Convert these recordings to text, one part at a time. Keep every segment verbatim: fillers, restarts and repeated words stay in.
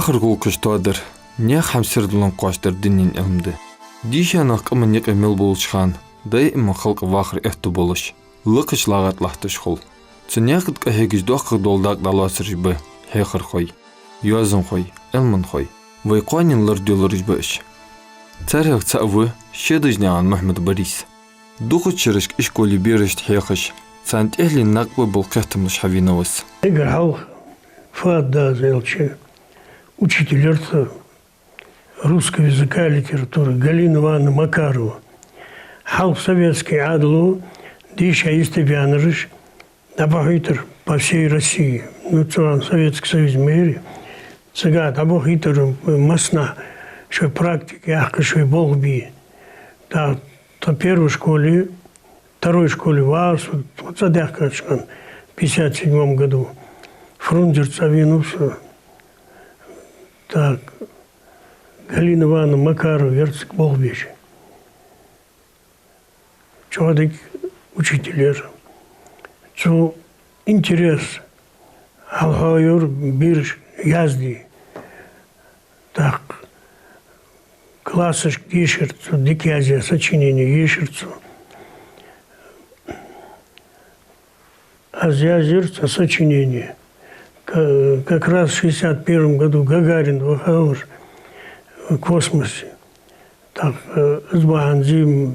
Даккхара гӀулакхаш тоадар, наьха хӀама сердалонга кхоачадар динна Ӏилма да. Дийша нах къаман юкъе мел болча хана даим халкъа вахар аьттув болаш, лакхача лагӀа тӀа латташ хул. Цу наькъа тӀа къахьегаш доккха дола дакъа дӀалоацараш ба хьехархой, йоазонхой, Ӏилманхой. Вай кхоанен лорадоалараш ба уж. Царех цаӀ ва Шедажнаькъан Мухьмад-Борис. Дукхача шерашка ишколе берашта хьехаш, царна тӀехьленна накъабе бола кхетамаш хьавенав из. Эггара хьалха Фуад-дас аьлча, учитель яр цун русского языка и литературы, Галина Ивановна Макарова. Хьалха советски Ӏаьдало дийша йисте баьннараш дӀабахийтар по всей России. Ну, цу хана Советский Союз ма яр. Цига дӀабахийтар массанахьа шоай практика яьккха, шоай болх бе. ТӀаккха тха первой школе, второй школе вагӀар со, тхо цӀадаьхкача хана, в пятьдесят седьмом году. Фрунзера цӀавенав со. Так, Галина Ивановна Макарова яр цига болх беш. ЧӀоагӀа дика учитель яр. Цун интерес хьалхагӀа йора бераш язде. ТӀаккха классашка дешар цо, дика язъяь сочинени ешар цо. Аз язъяьр цхьа сочинени. Ка-, как раз в шестьдесят первом году Гагарин вахавар космосе. ТӀаккха, э, из бахьан зе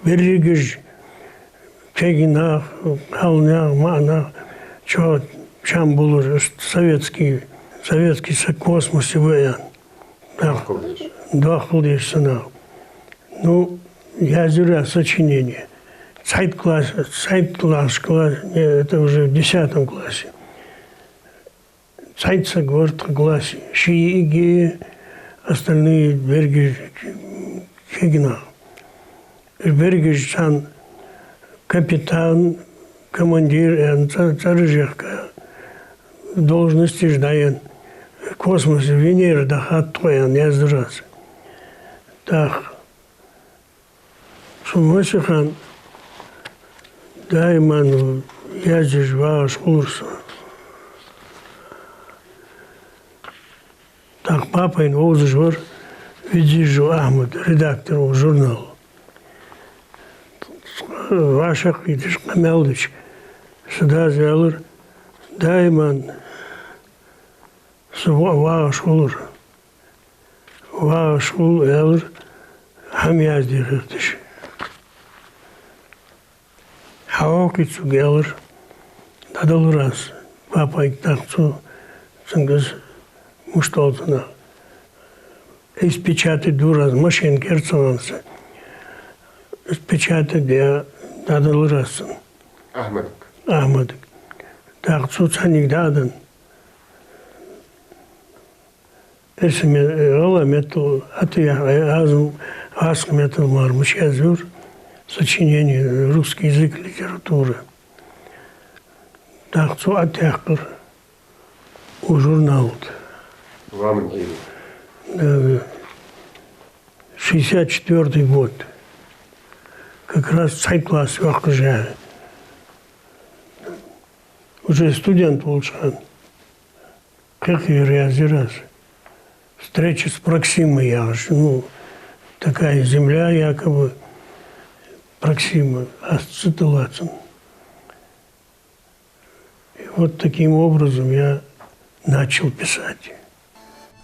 берригаш, кегий нах, кхалнах а, маӀа нах а, чо-, чам болаш, советски, советски са космосе ва аьнна. Дах-, дохкал деш са нах. Ну, язъяьр аз сочинени. Цхьайтта класс, цхьайтталагӀча классе, не, это уже в десятом классе. Цхьайтта саг вар тха классе, ши йиӀиги, остальные берригаш кегий нах. Берригаш царна капитан, командир аьнна цӀа-, цӀераш яхка, должносташ дӀаенна. Космосе Венера дахад тхо аьнна яздаьр аз. ТӀаккха цу масех хана даиман язъеш вагӀаш хулар со. ТӀаккха папайна вовзаш вар Ведзижев Ахьмад, редактор укх журнала. ВӀашагӀкхийтача, къамаьл дича, са дас аьлар, даиман со ва-, вагӀаш хулар. ВагӀаш хул, аьлар, хӀама язде гӀерташ. Хьахьокхийта сога, аьлар, дӀадалар аз папайга. ТӀаккха цо, цунга аз мишта оал цунах, из печатать дора аз, машинка яр цу хана са. Из печатать даь, дӀадалар аз цунна. Ахьмадага. Ахьмадага. ТӀаккха цо цхьаннега дӀа а денна, эрсий ме-, гӀалгӀай меттала, атта яхь-, аз, аз меттала мара мича язъяьр, сочинение, русский язык, литература. ТӀаккха цо оттаяьккхар укх журнала тӀа. Ламан хьийла. Да, да. Шестьдесят четвёртый год. Как раз цхьайтта класс йоаккхаш я. Уже студент волча хана. Кхы-кхы язъяьр аз. Встреча с Проксимой яхаш. Ну, такая земля, якобы, Проксима, аз цу тӀа лацар. И вот таким образом я начал писать.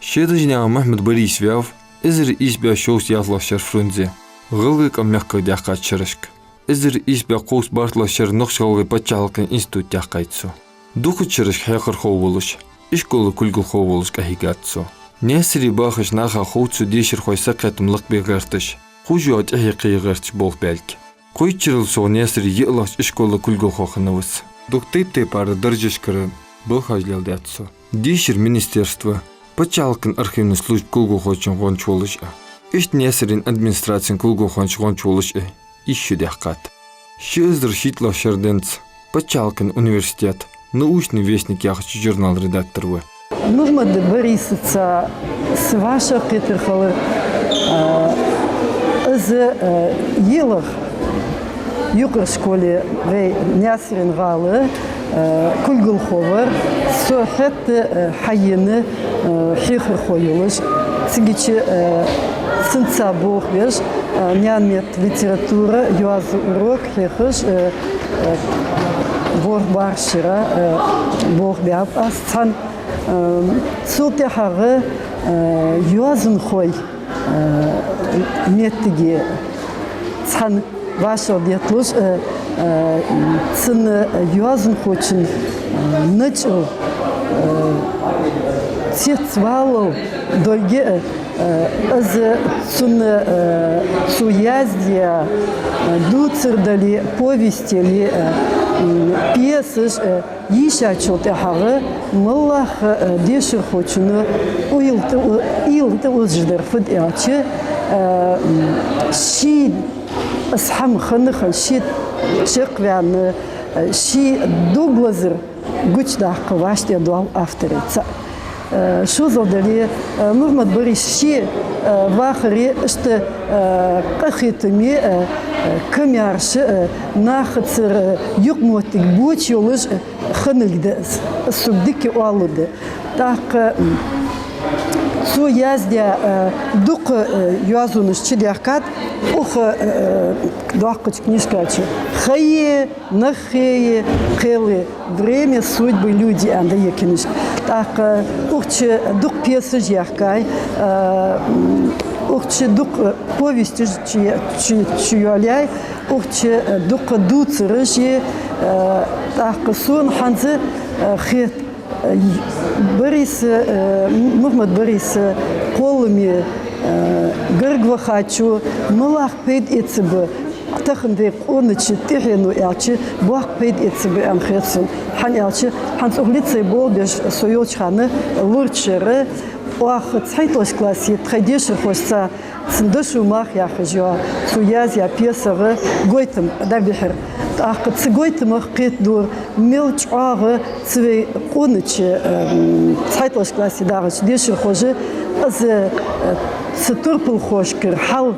Шедажнаькъан Мухьмад-Борис ваьв эзар ийс бӀаь шовзткъеи ялхлагӀча шера Фрунзе, гӀалгӀай къам мехках даьккхача шерашка. Эзар ийс бӀаь кховзткъеи бархӀлагӀча шера Нохч-ГӀалгӀай паччахьалкхен институт даьккхай цо. Дукхача шерашка хьехархо волаш, ишкола кулгалхо волаш къахьийгад цо. Наьсаре бахача наха хов цо дешархой сакхетам лакхбе гӀерташ, кхувш йола тӀехье кхее гӀерташ болх баьлга. Кхойтта шерал совгӀа Наьсаре йиълагӀча ишкола кулгалхо хиннав из. Дукха тайп-тайпара даржашкара балхаш леладаьд цо. Дешара министерство, паччахьалкхен архивни служба кулгалхочун гӀонча волаш а, иштта Наьсарен администрацен кулгалхочун гӀонча волаш а ийс шу даьккхад. Ши эзар шийтталагӀча шера денз паччахьалкхен университета «Научный вестник» яхача журнала редактор ва. Мухьмад-Борисаца са вӀашагӀкхетар хилар, а, из, а, йиълагӀа юкъара школе вай Наьсарен гӀала, Э, кулгалхо вар, со хӀаьта, э, хьаена, э, хьехархо йолаш. Цигача, э, цунца болх беш, э, наьна метта литература, йоазон урок хьехаш, э, э, ворхӀ-бархӀ шера, э, болх баьб аз цхьана. Э, цул тӀехьагӀа, э, йоазонхой, э, меттиге цхьана вӀашагӀдетталуш, э, э, цун йоазонхочун, э, начӀал, э, цецвалал дойге, э, э, из цун, э, цо яздаь, э, дувцар дале, повесть яле, э, м, пьесаш, э, йийшачул тӀехьагӀа моллагӀа, э, дешархочоа уйла тӀа у-, уйла тӀаузаш дар фуд аьлча, э, м, ший из хӀама хинна-хинна, ший чакхваьнна, э, ший дог лазар гучадаккха вӀаштӀехьадоал авторий цаӀ. Э, шоззал дале, э, Мухьмад-Борис ше, э, вахаре иштта, э, къахетаме, э, э, камаьрша, э, нахацара, э, юкъмоттиг боча йолаш, э, хиннилга да из. Из сога дика оалалургда. ТӀаккха, м, цо яздаь, э, дукха, э, йоазонаш чудаьхкад укх, э, э, доккхача книжка чу. «Хайи, наххеи, кхелеи», «Время, судьбы, люди» аьнна да ер книжка. ТӀаккха укх чу дукха пьесаш яьхкай, э, м, укх чу дукха повесташ чу, чу, чуйоалаяьй, укх чу дукха дувцараш я, э, тӀаккха сона хӀанз, э, хет, э, Борис, э, Мухьмад-Борис кхолламе, э, гарга вахачо малагӀа пайда эцаргба тахан вай къонача тӀехьено аьлча, боккха пайда эцаргба аьнна хет сона. ХӀана аьлча, хӀанз укх лицее болх беш со йолча хана лорача шера, оаха цхьайтталагӀча классе тхоай дешархошца «Цун дошо мах» яхаш йола, цо язъяь пьесагӀа гойтам дӀабихьар. ТӀаккха цу гойтамах кхетадора, мел чӀоагӀа цу вай къонача, эм, цхьайтталагӀча классе дагӀача дешархоша из, э, цу турпалхошкара хьал,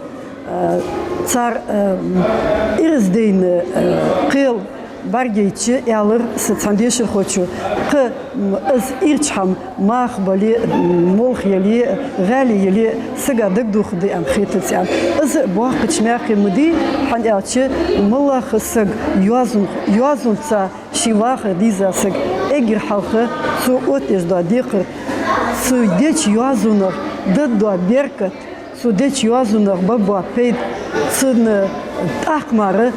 э, цар, эм, ираз дайна, э, кхел бӀаргайча, аьлар са цхьан дешархочо: «Кхы, м, из ирча хӀама маха бале, м, молха яле, гӀаьле яле, сага дагадоха да аьнна хетац», аьнна. Из боккхача маькхе ма дий, хӀана аьлча малагӀа саг йоазон-, йоазонца ший вахар дийза саг, эггара хьалха цо оттадеш дола декхар, цо деча йоазонах даргдола беркат, цо деча йоазонах баргбола пайда, цун тӀаккха мара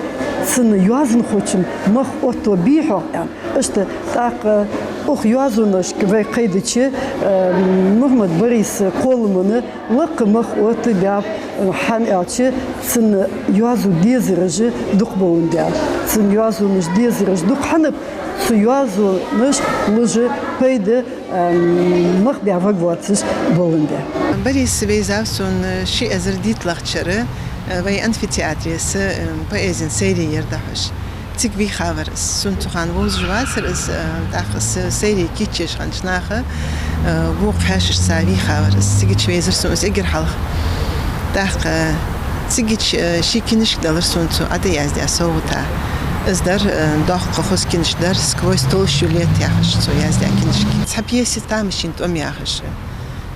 цун йоазонхочун мах отто бий хьогӀ аьнна. Иштта тӀаккха укх йоазонашка вай кхайдача, э, Мухьмад-Бориса кхолламана лакха мах оттабаьб, э, хӀана аьлча цун йоазув дезараш дукха боландаь. Цун йоазонаш дезараш дукха хиннаб, цу йоазонаш луш пайда, эм, мах баь варгвоацаш боландаь. Борис вайзав сона ши эзар дийтталагӀча шера, э, вай амфитеатре са, э, поэзен сайре яр дӀахьош. Цига вийхавар из. Сона цу хана вовзаш вацар из, э, тӀаккха са сайре кийчъеш хиннача наха, э, вокх хьаьшашца вийхавар из. Цигача вайзар сона из эггара хьалха. ТӀаккха, э, цигача, э, ший книжка далар сона цо ӀотӀаяздаь совгӀата. Из дар, э, доккха хоза книжка дар, «Сквозь толщу лет» яхаш цо яздаь книжка. Цхьа пьеса «Тамашийна тӀом» яхаш.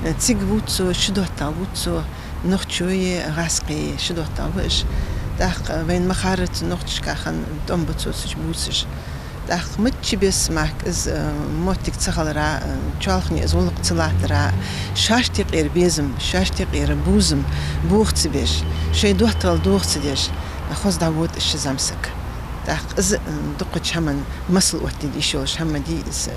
Э, цига вувц цо, ши доттагӀа вувц цо, нохчои гӀазкхеи ши доттагӀа ва уж. ТӀаккха вайна ма харра, цу нохчашка хинна тӀом ба цо цу чу бувцаш. ТӀаккха маччабесса мара из, э, моттиг ца хилара, э, чоалхане из гӀулакх ца латтара, шоашта юкъера безам, шоашта юкъера бувзам боха ца беш, шоай доттагӀал доха ца деш, хоза дӀавода из ши зӀамсаг. ТӀаккха из, э, дукхача хӀаман масал оттаде йиш йолаш хӀама дий из, э,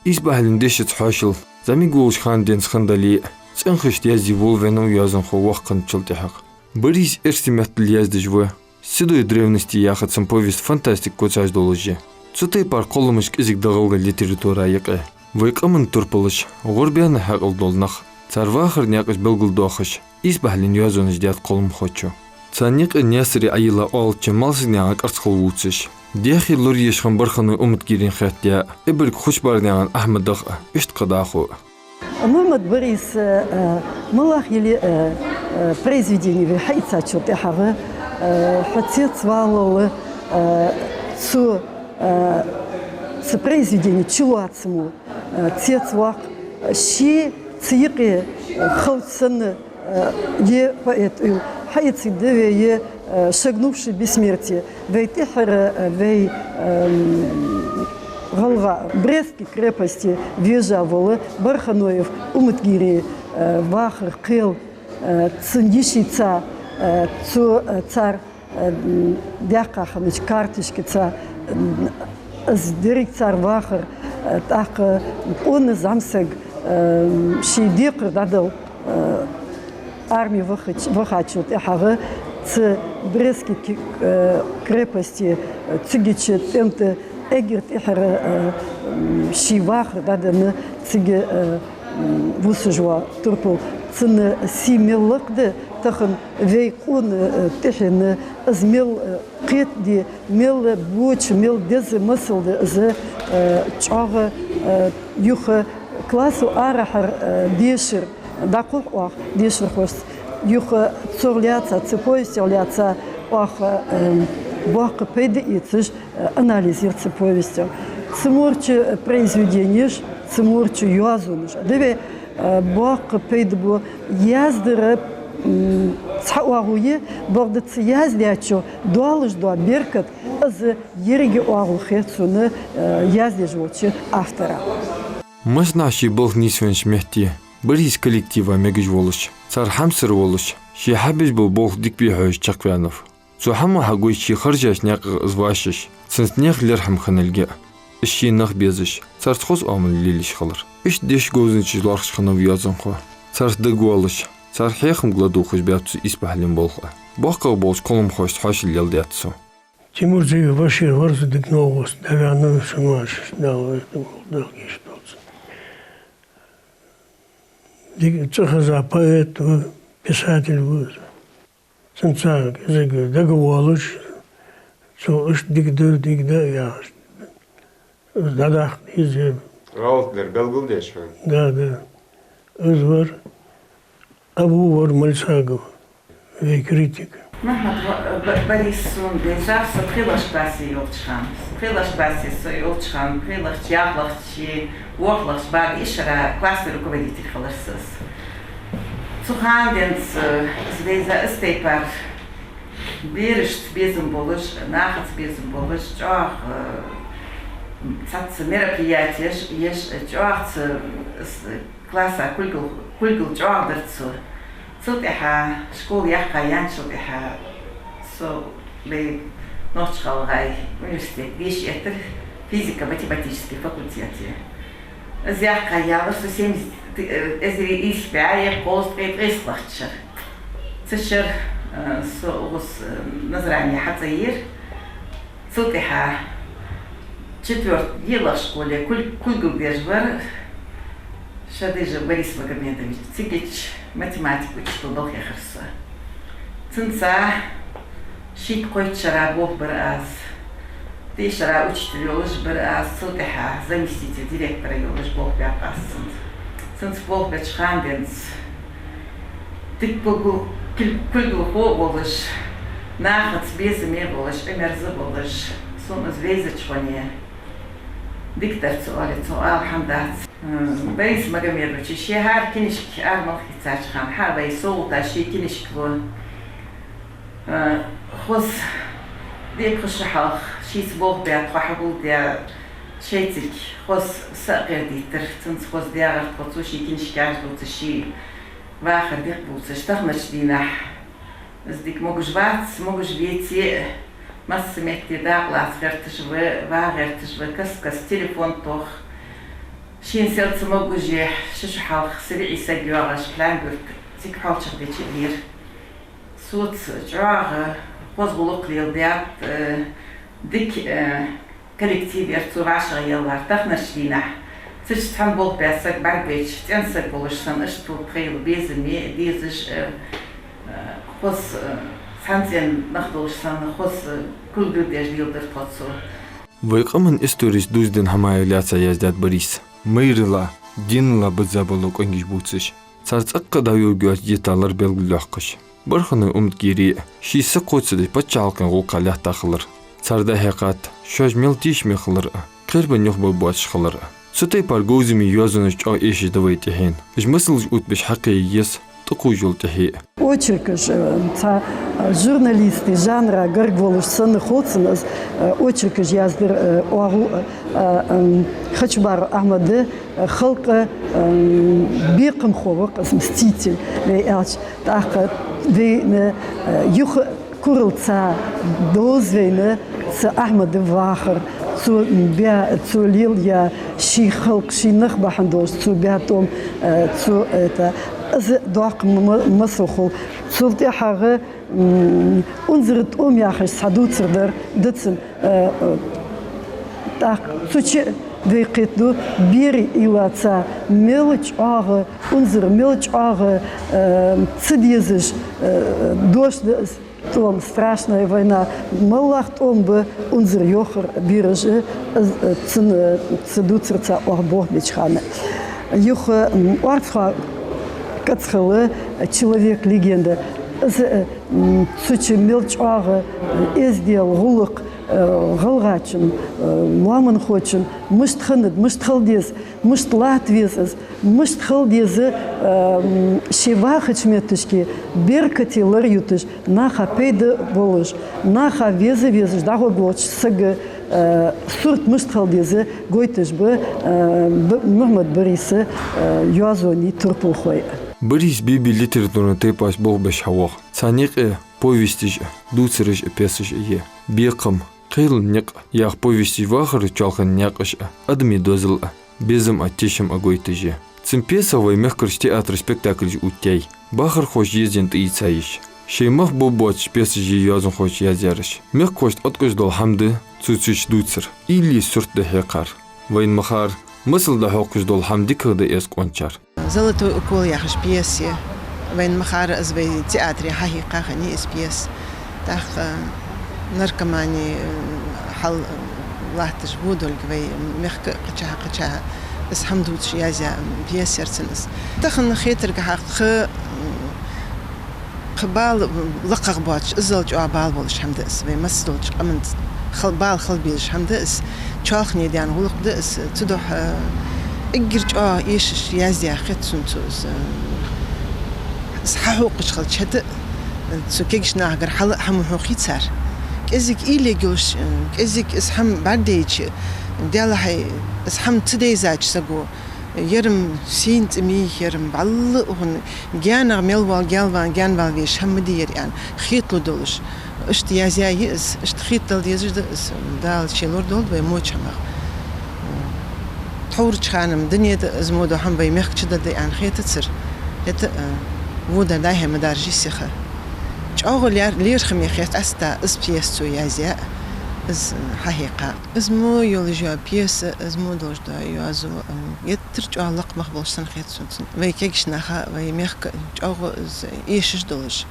Ийс бахьален дешаца хьоашал, зӀамига волаш хана денз хинна дале а, цӀенхашта язде волавеннав йоазонхо воккха хинначул тӀехьагӀа. Борис эрсий меттала яздеш ва. «Седой древности» яха цун повесть фантастика куцаш долаш я. Цу тайпара кхолламаш кӀезига да гӀалгӀай литература юкъе. Вай къаман турпалаш, гӀурбаьнна хьаькъал дола нах, цар вахара наькъаш белгалдоахаш, ийс бахьален йоазонаш даьд кхолламхочо. Царна юкъе Наьсаре Ӏайилла оалача Малсагнаькъан КӀарцхал вувцаш, Даьхе лораеш хинна Барханой Уматгирийна хетта, Эбарг Хушбарнаькъан Ахьмадах а, иштта кхы дӀахо а. Мухьмад-Бориса, э, малагӀа яле а, э, произведени вай хьаийцачул тӀехьагӀа, э, хьо цецваллал, э, цо, э, Цу произведени чулоацамо, э, цецваккха, э, ший цу юкъе, э, халча санна, э, е поэт уйла. Хьаэцаргда вай е, э, «Шагнувший в бессмертие». Вай тӀехьара, э, вай, эм, гӀалгӀа Брестский крепосте вежа вола Барханоев Уматгири, э, вахара кхел, э, цун йишийца, э, цу, э, цар э, м, даьккха хиннача карточкаца, м, из деррига цар вахар, э, тӀаккха къона зӀамсаг, э, ший декхар дӀадала, э, арме вахач-, вахачул тӀехьагӀа цу Брестский ки-, э, крепосте, э, цигача тӀем тӀа эггара тӀехьара, э, м, ший вахар дӀаденна цига, э, м, вусаш ва турпал. Цун сий мел лакха да тахан вай къона, э, тӀехьенна, из мел, э, кхетаде, мел боча, мел деза масал да из, э, чӀоагӀа, э, юха классо арахьара, э, дешар, дӀакхухь оаха дешархошца, юха цох лаьца, цу повестех лаьца оаха, э, боккха пайда эцаш, анализ яр цу повестех. Цу морча произведенеш, цу морча йоазонаш. Да вай, э, боккха пайда бу яздар, м, цхьа оагӀув я, бакъда цу яздаьчоа доаллаш дола беркат, из еррига оагӀув хет сона, э, яздеш волча автора. Массанахьа ший балха нийсвеннача метте Борис коллектива мегаш волаш, цар хьамсара волаш, ше хьабеш бола болх дика бе хьожаш чакхваьннав. Цу хӀаман хьагой ше харжача наькъах из вӀашагӀъеш, цунца наьха лерхӀам хинналга а, из ший нах безаш, царца хоза оамал лелаеш хилар. Иштта дешаш, говзанчаш лоархӀаш хиннав йоазонхо. Царца дагавоалаш, цар хьехамга ладувгӀаш баьб цо исбахьален болх а. БоккхагӀа болча кхолламхошца хьоашалгӀа леладаьд цо. Тимурзиев Башир вар со дика новкъост, дӀаваьнна шун вашас, Дала вайх дукха долча. Дика цӀихеза поэт ва, писатель ва из. Цунца кӀезига дагавоалаш, цо иштта дика да, дика да яхаш, из дӀадаккха деза. ГӀалат дар белгалдеш хьона. Да, да. Из вар Абу вар Мальсагов, вай критик. Махьмад Бо-, Бо-, Борис сона дезар, со пхелагӀча классе йолча хана. ПхелагӀча классе со йолча хана, пхелагӀча, ялхлагӀча, ворхӀлагӀча бӀарга ишара классный руководитель хилар са из. Цу хана денз, э, из веза, из тайпара берашца безам болаш, нахаца безам болаш, чӀоагӀа, э, цхьацца мероприятеш еш, чӀоагӀа цу, с-, класса кулгал, кулгал чӀоагӀа дар цо. Цул тӀехьа школа яьккха яьнначул тӀехьа со вай Нохч-ГӀалгӀай университете деша эттар физико-математически факультете. Из яьккха ялар со семьдесят, э, эзар ийс бӀаь кхузткъеи ткъеи ткъеста шера. Цу шера, э, со укхаза, э, Назране хьацӀайир. Цул тӀехьа четвёрт-, йиълагӀча школе кул-, кулгал деш вар Шадыжев Борис Магомедович. Цигача математика учитель болх баьхар со. Цунца шийтта-кхойтта шера болх бир аз. Диъ шера учитель йолаш бир аз, цул тӀехьа заместитель директора йолаш болх баьб аз цунца. Цунца болх беча хана денз дика кулгал-, кул-, кулгалхо а волаш, нахаца безаме а волаш, Ӏимерза а волаш, сона из вайзача хана дика дар цо оале, цо ала хӀама дац. М, Борис Магомедовича ше хӀара кинишка ара мел хийцача хана, хьа вай совгӀата ший кинишка лу. Э, хоза, декхар шу хьалха, шийца болх баь, тхо хьагулдаь, шайцига хоза са а кхердийтар, цунца хоза даьгӀар тхо, цо ший кинишкаш дувцаш, ший вахар дика бувцаш, тахнача дийнахьа из дика могаш вац, могаш веце а, масса метте дакъа лаца гӀерташ ва, ваха гӀерташ ва, каст-каста телефон тох. Шийна сел ца могаше, ши шу хьалха са виӀий саг йоагӀаш, План-Юрта цига хьоалчагӀа деча дера. Соца чӀоагӀа хоза гӀулакх леладаьд, э, дика, э, коллектив яр цо вӀашагӀъеллар тахнача дийнахьа. Цу чу цхьана болх баь саг бӀаргавайча, цӀена саг волаш санна, иштта тхоайла безаме а, дезаш а, э, хоза, э, цхьан цӀен нах долаш санна, хоза кулгал деш леладир тхо цо. Вай къаман историца дувзаденна хӀамаех лаьца яздаьд Борис. Майрал а, денал а бизза бола къонгаш бувцаш, цар цӀаккха дӀайоагӀаш йоаца деталаш белгалйоаккхаш. Барханой Уматгири ший са кхоачашдеш паччахьалкхен гӀулакха лаьтта хилар, цар дӀахьекхад шоаш мел тешаме хилар а, кхерабенна юхабаргбоацаш хилар а. Цу тайпара говзаме йоазонаш чӀоагӀа эшаш да вай тӀехьенна. Уж масалаш оттабеш хьакхея еза тӀакхувш йола тӀехье а. Очеркаш, э, цхьа, э, журналистский жанра гарга волаш санна хов цунна из, э, очеркаш яздар, э, оагӀув, э, э, м, Хачубаров Ахьмада, э, халкъа, э, м, бекхамхо ва-кх из, мститель, вай аьлча. ТӀаккха вайна, э, юха курал ца довз вайна цу Ахьмада вахар, цо баь, цо лелаяь ший халкъ, ший нах бахьан долаш цо баь тӀом, э, цо, это, из доккха ма-, масал хул. Цул тӀехьагӀа, м, «Унзара тӀом» яхаш цхьа дувцар дар да цун, э, э, тӀаккха цу чу вай кхетаду, берий уйлаца мел чӀоагӀа, унзара мел чӀоагӀа, э, ца дезаш, э, дош да из. ТӀом, «Страшная война», моллагӀа тӀом ба, унзара йохар бераш а, из, э, цун, э, цу дувцарца оаха болх беча хана. Юха, м, орцхой кӀацхал, «Человек-легенда». Из, э, м, цу чу мел чӀоагӀа, э, эздел, гӀулакх, э, гӀалгӀачун, э, лоаманхочун мишта хиннад, мишта хила деза, мишта латта веза из, мишта хила деза, э, м, ше вахача метташка беркате лар юташ, наха пайда болаш, наха веза-везаш дӀагӀоргволча сага, э, сурт мишта хила деза гойташ ба, э, Б-, Мухьмад Бориса, э, йоазонний турпалхой. Борис бе-бе литературни тайпаца болх беш хьавоагӀа. Царна юкъе повесташ а, дувцараш а, пьесаш а я. «Бекхам», «Кхерала никъ» яха повесташ вахара чоалхане наькъаш а, адамий дозал а, безам а, тешам а гойташ я. Цун пьесах вай мехкарча театре спектаклаш оттаяьй, бахархоша езаенна тӀаийца йиш. Шоай мах бовбоацаш пьесаш я йоазонхочо язъяраш. Мехкахошта Ӏоткъаш дола хӀама да цо цу чу дувцар. Уйла е сурт да хьекхар. Вайна ма харра, масал дӀахьокхаш дола хӀама дикагӀа да эз къоначар. «Золотой укол» яхаш пьеса я. Вайна ма харра, из вай театре хьахьекха хиннай из пьеса. ТӀаккха наркомани, э, хьал, э, латташ во долга вай мехка кхычахьа-кхычахьа из хӀама дувцаш язъяь пьеса яр цун из. Тахан хетаргахьа кхы, м, кхы бала лакхагӀа боацаш, иззал чӀоагӀа бала болаш хӀама да из, вай массадолча къаманца хал-, бала хила безаш хӀама да из, чоалхане даьнна гӀулакх да из, цудухьа эггара чӀоагӀа эшаш яздаь хет сона цо из. Из хьахьокхаш хилча хӀаьта а, цу кегийча нахагара хьал а хӀама хьокхий цар. КӀезига уйла е йиш йолаш, кӀезига из хӀама бӀаргадайча, делахьа из хӀама ца дайзача саго, ер-м сийна цӀи ма йий, ер-м бӀаьлла ухун гаьнагӀа мел вола гаьнавала, гаьнавала везаш хӀама ма дий ер, аьнна, хеталу долаш. Иштта язъяь я из, иштта хетадала дезаш да из, Дала ше лорадолда вай воча хӀамах. Тхьоврача хана-м дунен тӀа из мо дола хӀама вай мехка чу дергда аьнна хетацар. ХӀаьта а, водар дӀа-хьа ма даржий сиха. ЧӀоагӀа лер-, лерхӀаме хет къаьстта из пьеса цо язъяь, из хьахьекха. Из мо йолаш йола пьеса, из мо долаш дола йоазув, м, геттара чӀоагӀа лакха мах болаш санна хет сона цун. Вай кегийча наха, вай мехка чӀоагӀа из эшаш долаш,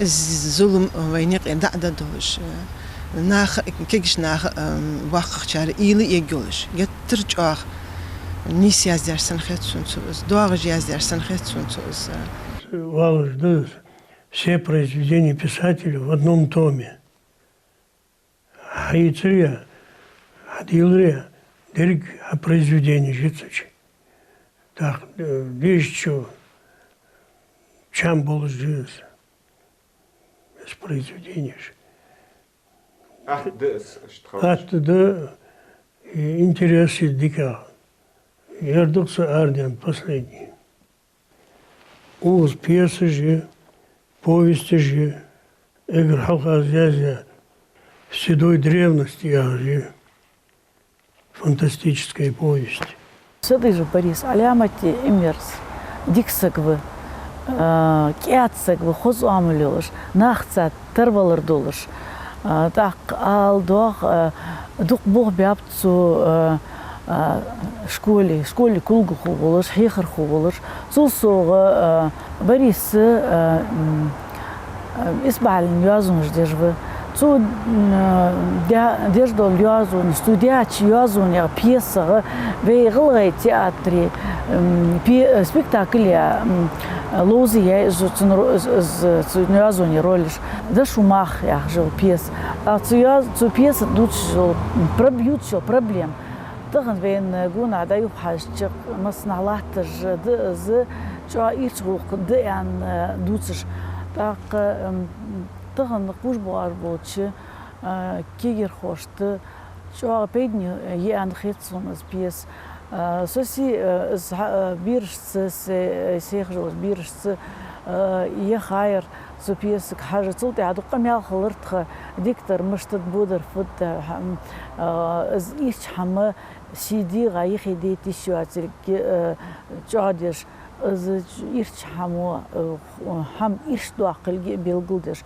из зулам вайна юкъе дӀа а дан долаш, наха, кегийча наха, м, боккхагӀчар уйла е йиш йолаш, геттара чӀоагӀа нийса яздаьр санна хет сона цо из, доагӀаш яздаьр санна хет сона цо из. Оалаш да: «Все произведения писателя в одном томе». Хьаийцар а, хьадийлар а, деррига хьа произведенеш я цу чу. ТӀаккха, э, дешачо чам болаш да из, из произведенеш. Атта да из, иштта ховш. Атта да, и интерес я дикагӀа. Ер да-кх са арадаьнна последний. Укхаза пьесаш я, повесташ я, эггара хьалха аз язъяь «В седой древности» яхаш я фантастическая повесть. Садыжов Борис Ӏаламате имерс дика саг ва, а, кӀаьда саг ва, хоза оамал йолаш, нахаца тарвалар долаш. А, тӀаккха ала доагӀа, а, дукха болх баьб цо, а, а, школе, школе кулгахо волаш, хьехархо волаш. Цул совгӀа, а, Бориса, а, м, а, исбахьален йоазонаш деш ва. Цо, м, а, де-, деш дола йоазонаш, цо даьча йоазонех, пьесах вай гӀалгӀай театре, м, пе-, спектакль я, м, ловзаяьй из цун ро-, из, из, цун йоазоне ролаш. «Дошо мах» яхаш йола пьеса. А цу йоаз-, цу пьесаца дувцаш йола, м, проб-, ювцаш йола проблема. Тахан вайна гонахьа дӀа-юха хьежача, массанахьа латташ да из чӀоагӀа ийрча гӀулакх да аьнна дувцаш. ТӀаккха, м, тахан кхувш боагӀаш болча, а, кагирхошта чӀоагӀа пайдане я аьнна хет сона из пьеса. А, со се, а, из хьа-, а, берашца, се, сехаш йолча берашца, а, яхар цу пьесага хьажа. Цул тӀехьагӀа дукха къамаьл хилар тха, диктор мишта да, бодар фуд, а, хӀа-, м, а, из ийрча хӀама сий дегӀа яхийта йиш йоацилга, э, чӀоагӀдеш, из ийрча хӀамо, э, хӀама ийрча доаккхилга белгалдеш.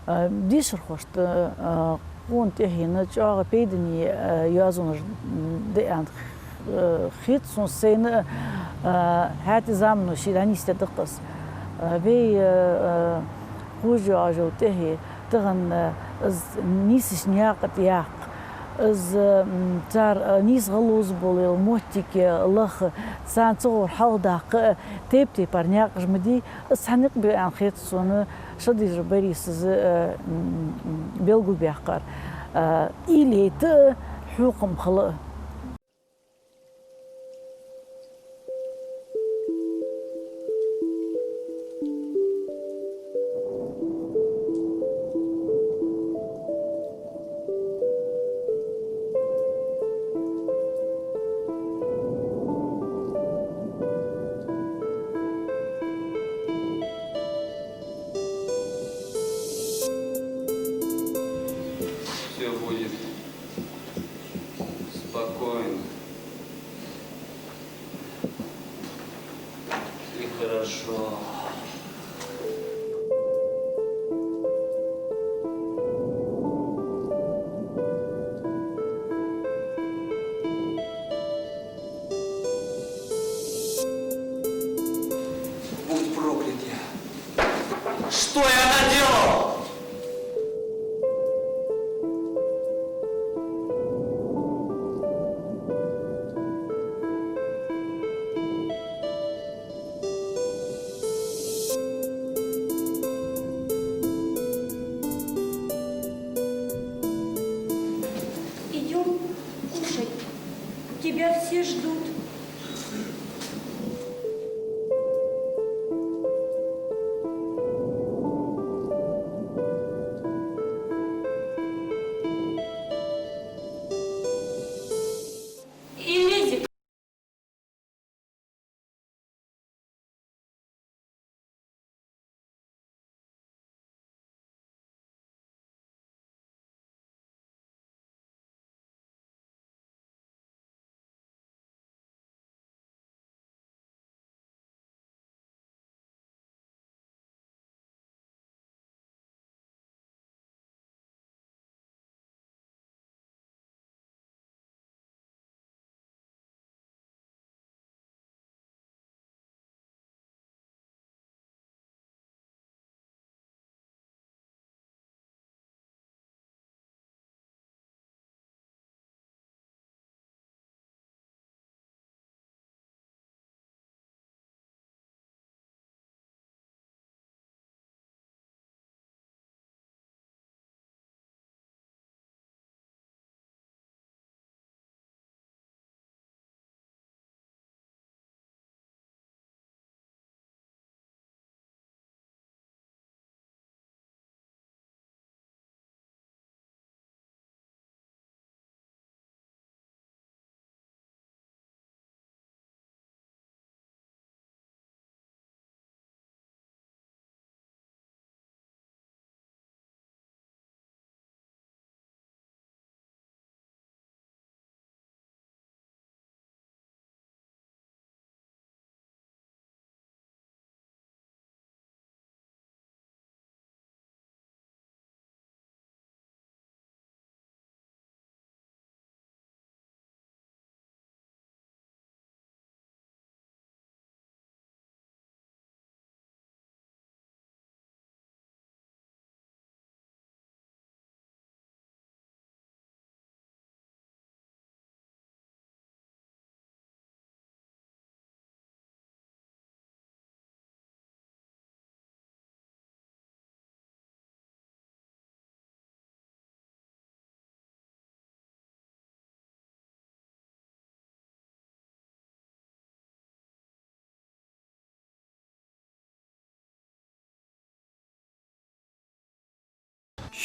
Э, дешархошта, э, къона тӀехьенна чӀоагӀа пайдане, э, йоазонаш да аьнна, э, хет сона, сайна, э, хӀаьта замано ший дӀанийсдергда-кх из. Э, вай, э, э, кхувш йоагӀаш йола тӀехье тахан, э, из нийсача наькъа тӀа яккха. Из, м, цар, э, нийса гӀа ловза болаш йола моттиг лаха, царна ца гӀур хьалхадаккха, э, тайп-тайпара наькъаш ма дий, из цхьа никъ ба аьнна хет сона, Шадыжев Борис из, э, м, м, белгалбаьккхар. Э, уйла йита а, хьокхам хила а. Всё будет спокойно и хорошо. Будь проклят я. Что я наделал? Идём кушать. Тебя все ждут. И Лизик.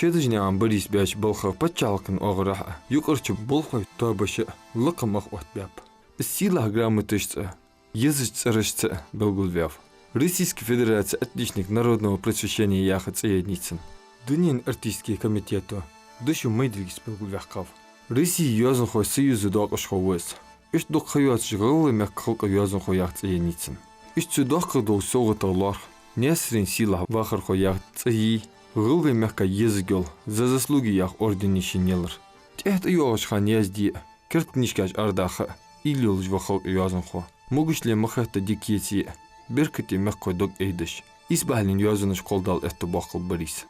Кедажнаькъан Борис баьча балхах паччахьалкхен оагӀорахьа а, юкъарча болхлой тоабаша а лакха мах оттабаьб. Из сийлахь грамоташца а, езача цӀерашца а белгалваьв. Российски Федераце «Отличник народного просвещения» яха цӀи еннай цунна. Дунен артистски комитето дошо майдилгица белгалваьккхав. Россе йоазонхой союза доакъашхо ва из. Иштта дукха ха йоацаш ГӀалгӀай мехка халкъа йоазонхо яха цӀи еннай цунна. Иштта цо доккхагӀа долча совгӀатах лоархӀ Наьсарен сийлахь вахархо яха цӀи йий, ГӀалгӀай мехка езаш йола «За заслуги» яха орден йий шийна елар. ТӀехьа тӀайоагӀача хана язде а, керда книжкаш арадаха а уйла йолаш ва халкъа йоазонхо. Могашал ма хетта дика еце а, беркате мехкахой дог айдеш. Исбахьален йоазонаш кхолладала этта боаккхалба Бориса.